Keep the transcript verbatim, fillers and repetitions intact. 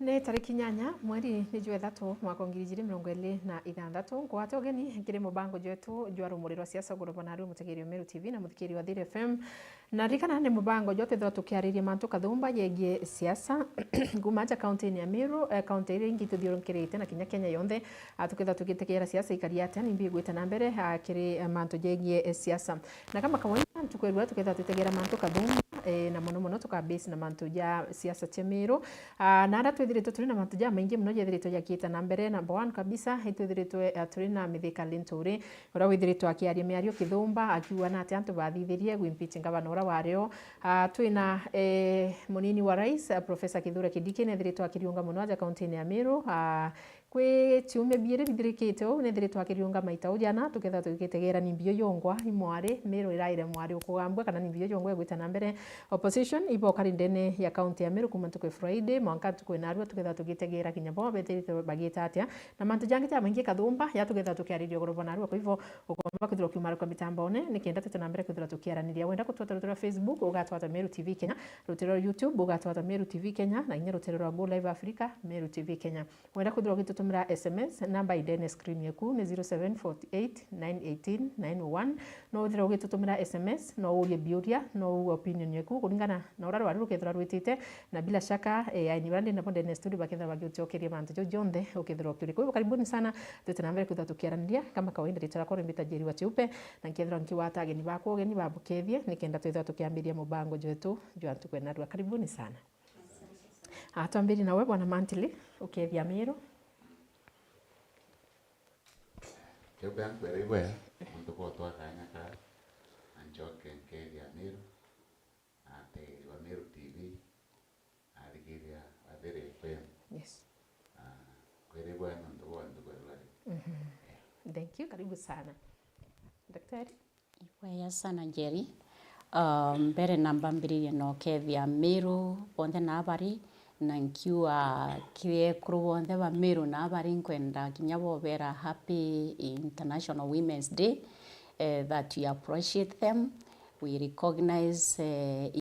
Ni tariki inyanya, mweri ni jwa ithatu, mwaka wa ngiri ijiri mirongo iri na ithanthatu. Nkwate ugeni kiri mubango jwetu jwa Rumuri rwa Siasa, ugurwa na Aru, mutegeri wa Meru T V na muthikiri wa Thiri F M. Na ririkana, ni mubango jwa twithirwa tukiariria mantu kathumba jegie siasa, kuma aja kaunti-ini ya Meru, eh, kaunti iria ingi tuthiurukirite na kinya Kenya yonthe. Ah, tukethirwa tugitegera siasa ikari atia, nimbi igwita na mbere, ah, kiri, eh, mantu jegie, eh, siasa. Na kama kawaida, ntuku ya rua tukethirwa twitegera mantu kathumba, eh, na mono mono tuka base na mantu ja siasa cia Meru. Ah, na aria twithiritwe turi na mantu jamaingi mono jethiritwe jakiita na mbere. Number one kabisa, itwithiritwe, eh, turi na Mithika Linturi, uria withiritwe akiaria miario kithumba, akiuga na ati antu bathithirie gwi impeach ngavana uria wario. Ah, twina, eh, munini wa rais, ah, Professor Kithure Kindiki, nethiritwe akiriunga mono aja kaunti-ini ya Meru. Ah, kwi ciumia biiri bithirikite uu, nethiritwe akiriunga maita uu jana, tukethirwa tugitegera nimbi uu yongwa imwari, Meru iraire mwari ukugambua, kana nimbi uu yongwa igwita na mbere. Opposition iboka ri ndene ya kaunti ya Meru kuma ntuku ya Friday mwanka ntuku ya narua, tukethirwa tugitegera kinya bo bethiritwe bagita atia. Na mantu jangi jamaingi kathumba, ya tukethirwa tukiariria ugurwa narua. Kwa hivyo, ukomba kwithirwa ukiumaruka mitambone, nikenda twite na mbere kwithirwa tukiaraniria. Wenda gutwata rutere rwa Facebook, ugatwata Meru T V Kenya. Rutere rwa YouTube, ugatwata Meru T V Kenya. Na inya rutere rwa Go Live Africa, Meru T V Kenya. Wenda kwithirwa ugitutumira S M S, namba iri ndene screen yaku ni zero seven forty eight nine eighteen nine oh one. No withirwa ugitutumira S M S, no urie biuria, no uge opinion yaku, kuringana na uria rwari rukethirwa rwitite, na bila shaka, eh, aini baria ndi nabo ndene studio bakethirwa bagiucokeria mantu jau jonthe ukethirwa ukiuria. Kwa hivyo, karibuni sana, twite na mbere kwithirwa tukiaraniria. Kama kawaida, ritwa riakwa rimbita Njeri wa Cheupe, na nkethirwa nkigwata ageni bakwa ugeni babukethie, nikenda twithirwa tukiambiria mubango jwetu jwa ntuku ya narua. Karibuni sana. Ah, twambirie nawe, Bwana Mantili, ukethia Meru. Kiu bia nkwira ibwe, muntu bwotwa kanya ka, na ncoke nkethia Meru, na ategeri ba Meru T V, na athikiria ba Thiri F M. Yes. Ah, nkwira ibwe nontu bwa ntuku ya rwari. Mhm. Yeah. Thank you, karibu sana. Daktari? Ibwega sana, Njeri. Ah, mbere na mbambiririe na ukethia Meru bonthe na abari, na nkiuga kiri ekuru bonthe ba Meru na abari, nkwenda kinya bobera happy International Women's Day, eh, that we appreciate them, we recognize, eh,